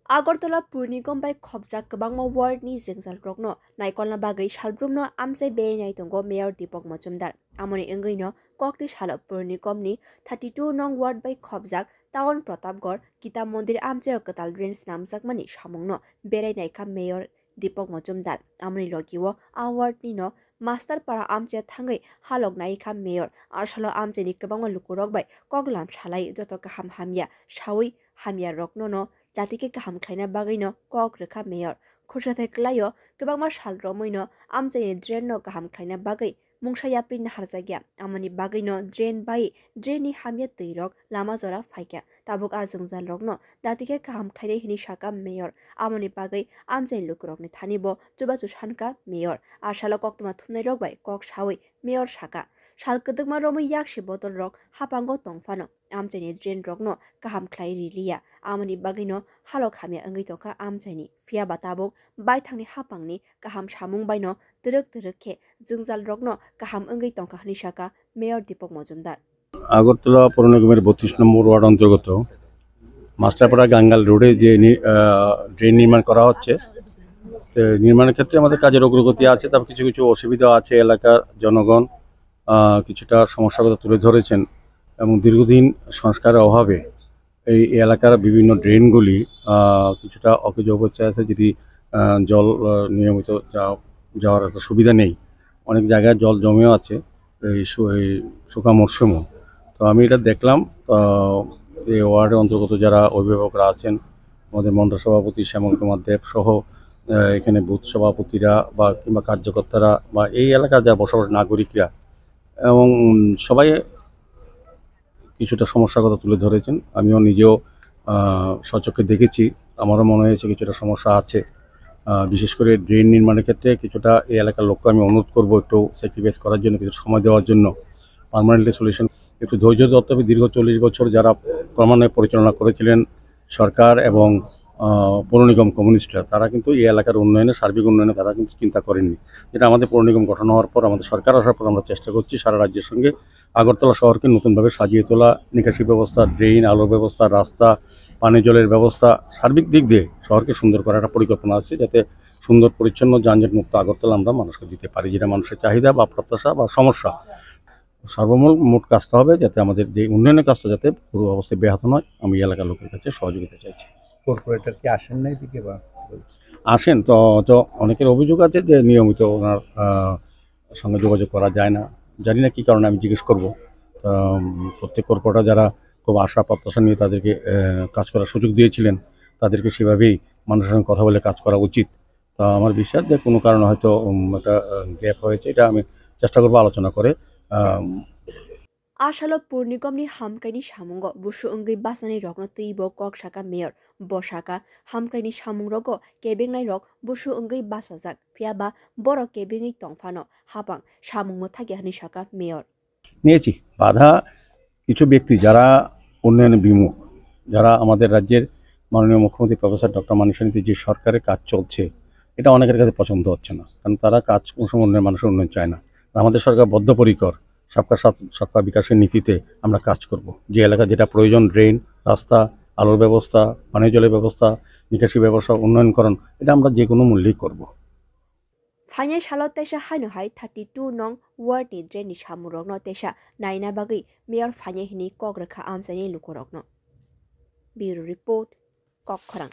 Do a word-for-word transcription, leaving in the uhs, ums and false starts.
Agartala Pur Nigom bai khopjak kwbangma ward ni jwngjalrokno naikolna bagwi salbrumno amchai berinai tongo Mayor Deepak Majumdar. Amoni wngwino kokti salo Pur Nigom ni thirty two nong ward bai khopjak Town Pratapgarh Gita Mondir amchaio kwtal drain snamjakmani samungno berai naikha Mayor Deepak Majumdar. Amoni logio a ward nino Master Para amchaio thangwi halok naikha Mayor. Arsalo amchaini kwbangma lukurok bai koklam salai joto kaham hamya sawi hamya rokno no jati khe kaham khlaina bagwino kok rwkha Mayor. Khorsa thai kwlaio kwbangma sal romwino amchaini drain no kaham khlaina bagwi mungsa yapri naharjakya. Amoni bagwino drain bai drain ni hamya twi rok lama jora phaikha. Tabuk a jwngjalrokno jati khe kaham khlainai hinwi sakha Mayor. Amoni bagwi amchaini lukurokni thani bo chubachu sankha Mayor. Arsalo koktwma thumnairok bai kok sawi Mayor sakha, sal kwdwkma romwi yaksi botol rok hapango tong phano amchaini drain rokno kaham khlai riliya. Amoni bagwino halok hamya wngwi tongkha amchaini. Phiya ba tabuk baithangni hapangni kaham samung baino twrwk twrwk khe jwngjalrokno kaham wngwi tongkha hwnwi sakha Mayor Deepak Majumdar. Agartala পৌর নিগমের বত্রিশ নম্বর ওয়ার্ড অন্তর্গত মাস্টারপাড়া গাঙ্গাল রোডে যে নি-, আহ, ড্রেন নির্মাণ করা হচ্ছে, তো নির্মাণের ক্ষেত্রে আমাদের কাজের অগ্রগতি আছে, তবে কিছু কিছু অসুবিধা আছে। এলাকার জনগণ, আহ, কিছুটা সমস্যার কথা তুলে ধরেছেন এবং দীর্ঘদিন সংস্কারের অভাবে এই এলাকার বিভিন্ন ড্রেনগুলি, আহ, কিছুটা অকেজো অবস্থায় আছে। যদি, আহ, জল, আহ, নিয়মিত যা-, যাওয়ার একটা সুবিধা নেই, অনেক জায়গায় জল জমেও আছে এই শু-, এই শুকা মরশুমও। তো আমি এটা দেখলাম, আহ, এই ওয়ার্ডের অন্তর্গত যারা অভিভাবকরা আছেন, আমাদের মণ্ডল সভাপতি শ্যামল কুমার দেব সহ, আহ, এখানে বুথ সভাপতিরা বা কিংবা কার্যকর্তারা বা এই এলাকার যারা বসবাস নাগরিকরা এবং, উম, সবাই কিছুটা সমস্যার কথা তুলে ধরেছেন। আমিও নিজেও, আহ, স্বচক্ষে দেখেছি, আমারও মনে হয়েছে কিছুটা সমস্যা আছে। আহ, বিশেষ করে ড্রেন নির্মাণের ক্ষেত্রে কিছুটা এই এলাকার লোককে আমি অনুরোধ করব একটু স্যাক্রিফাইস করার জন্য, কিছু সময় দেওয়ার জন্য, পার্মানেন্টলি সলিউশন। একটু ধৈর্য ধরতে হবে। দীর্ঘ চল্লিশ বছর যারা ক্রমান্বয়ে পরিচালনা করেছিলেন সরকার এবং, আহ, পৌর নিগম কমিউনিস্টরা, তারা কিন্তু এই এলাকার উন্নয়নে, সার্বিক উন্নয়নে তারা কিন্তু চিন্তা করেননি, যেটা আমাদের পৌর নিগম গঠন হওয়ার পর, আমাদের সরকার আসার পর আমরা চেষ্টা করছি সারা রাজ্যের সঙ্গে আগরতলা শহরকে নতুনভাবে সাজিয়ে তোলা, নিকাশি ব্যবস্থা, ড্রেন, আলোর ব্যবস্থা, রাস্তা, পানীয় জলের ব্যবস্থা, সার্বিক দিক দিয়ে শহরকে সুন্দর করার একটা পরিকল্পনা আছে, যাতে সুন্দর, পরিচ্ছন্ন, যানজট মুক্ত আগরতলা আমরা মানুষকে দিতে পারি, যেটা মানুষের চাহিদা বা প্রত্যাশা বা সমস্যা। সর্বমূল মোট কাজটা হবে যাতে আমাদের যে উন্নয়নের কাজটা যাতে পুরো অবস্থায় ব্যাহত নয়, আমি এলাকার লোকের কাছে সহযোগিতা চাইছি। কর্পোরেটর কি আসেন না এদিকে বা? আসেন তো, তো অনেকের অভিযোগ আছে যে নিয়মিত ওনার, আহ, সঙ্গে যোগাযোগ করা যায় না। জানি না কি কারণে, আমি জিজ্ঞেস করব। আম, প্রত্যেক কর্পোরেটর যারা খুব আশা প্রত্যাশা নিয়ে তাদেরকে, আহ, কাজ করার সুযোগ দিয়েছিলেন, তাদেরকে সেভাবেই মানুষের সঙ্গে কথা বলে কাজ করা উচিত। তা আমার বিশ্বাস যে কোনো কারণে হয়তো, উম, একটা, আহ, গ্যাপ হয়েছে, এটা আমি চেষ্টা করবো আলোচনা করে। আম, Asalo Pur Nigomni hamkraini samungo busu wngwi bachanai rokno twibo kok saka Mayor. Bo saka, hamkraini samungrogo kebengnairok busu wngwi bachajak, phiyaba borok kebengwi tongphano hapang samung mwthakya hwnwi saka Mayor. নিয়েছি। বাধা কিছু ব্যক্তি যারা উন্নয়নে বিমুখ, যারা আমাদের রাজ্যের মাননীয় মুখ্যমন্ত্রী প্রফেসর ডক্টর মানিক সানিতে যে সরকারের কাজ চলছে, এটা অনেকের কাছে পছন্দ হচ্ছে না, কারণ তারা কাজ কোনো সময় উন্নয়ন, মানুষের উন্নয়ন চায় না। আর আমাদের সরকার বদ্ধপরিকর সবকা সাথ, সবকা বিকাশের নীতিতে আমরা কাজ করব। যে এলাকা যেটা প্রয়োজন, ড্রেন, রাস্তা, আলোর ব্যবস্থা, পানীয় জলের ব্যবস্থা, নিকাশি ব্যবস্থা, উন্নয়নকরণ, এটা আমরা যে কোনো মূল্যেই করব। Phainai salo teisa haino hai thirty two nong ward ni drain ni samungrokno teisa naina bagwi Mayor phainai hwnwi kok rwkha amchaini lukurokno. Bureau Report, Kokkhorang.